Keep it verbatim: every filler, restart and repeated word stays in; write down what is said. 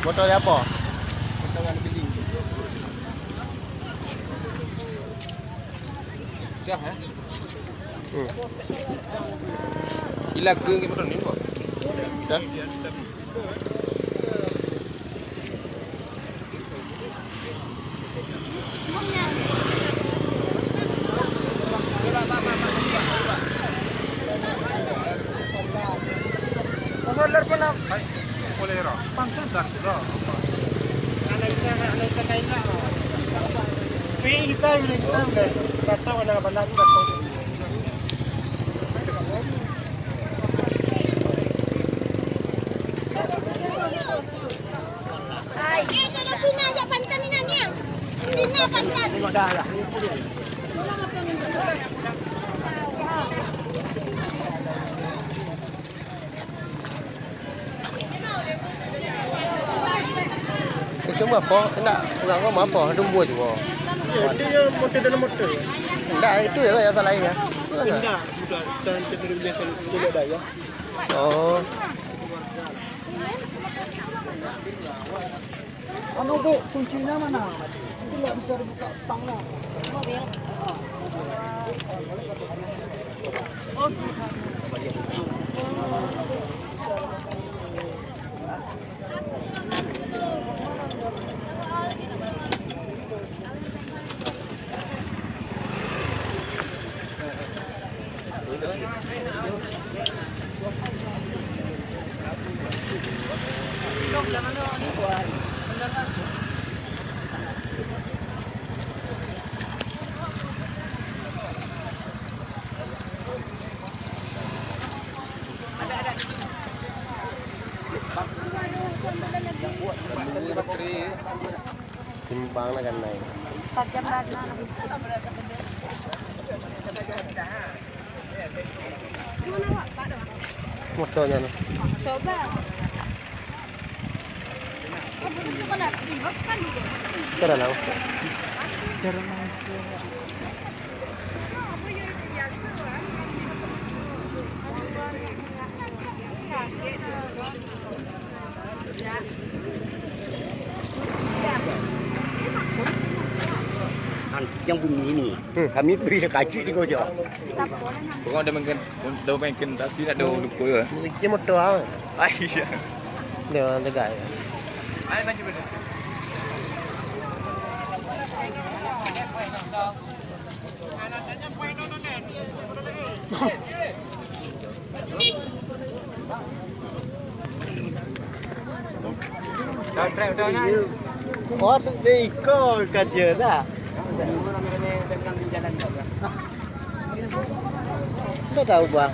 Botol apa? Botol yang beli. Cah, eh? Hmm. Ila ke ngi botol ni, Pak? Dah. Pi kita, pi kita kain lah. Pi kita, pi kita, pi kita. Kata mana bala tu datang. Hai, eh, kalau Pina ajak pantan ni nyan, ya. Pina pantan. Itu mah apa? Nak pegang kau mah apa? Ada buah juga. Ya, itu yang motor dalam motor. Enggak, itu ya yang salah ya. Enggak, sudah. Kita, kita beli biasa, kita lihat dah ya. Oh. Anu, Dek, kuncinya mana? Itu nggak bisa dibuka stangnya. Mobil. Simpang na kan nai. Motor nyan. Coba. Secara langsung. Nyang bumi ni, hmm, kami beri kacut di kojok. Pokok dah makan, dah makan, tapi nak ada lupa ya. Mungkin motor ah. Ah, iya. Dia orang tegak. Ai, maju, maju. Oh, tu dia ikut kerja dah. Tak tahu, Bang.